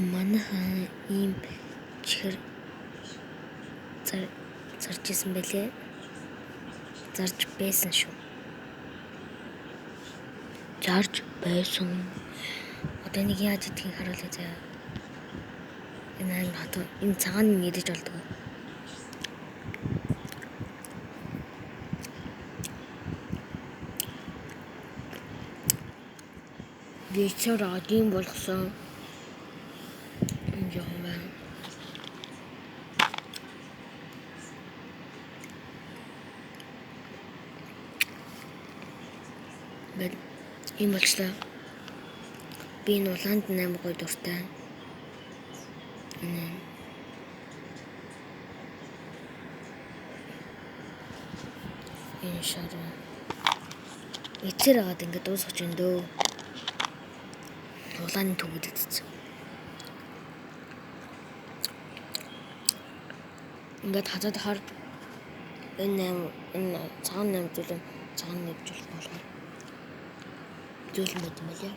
Манайхан ийм чихэр зарж исэн байлээ. Зарж байсан шүү. Зарж байсан. Одоо энийг яаж идгийг харуулъя заяа. Энэ аим хатуу энэ цагаан нь идэж болдог. Би чор одын болгосон. Энэ жоохон байна. Ингээд ийм болчлоо. Би энэ улаанд 8 гоё дуртай. Энэ энэ шар. Эцээр хагаад ингээд дуусгаж байна дөө. Улааны төгөд идсэн. Ингээд хазаад хаар энэ 8 энэ цагаан 8 зүйлэн цагаан нэг зүйл болохоор зүйл мэт юм байлээ.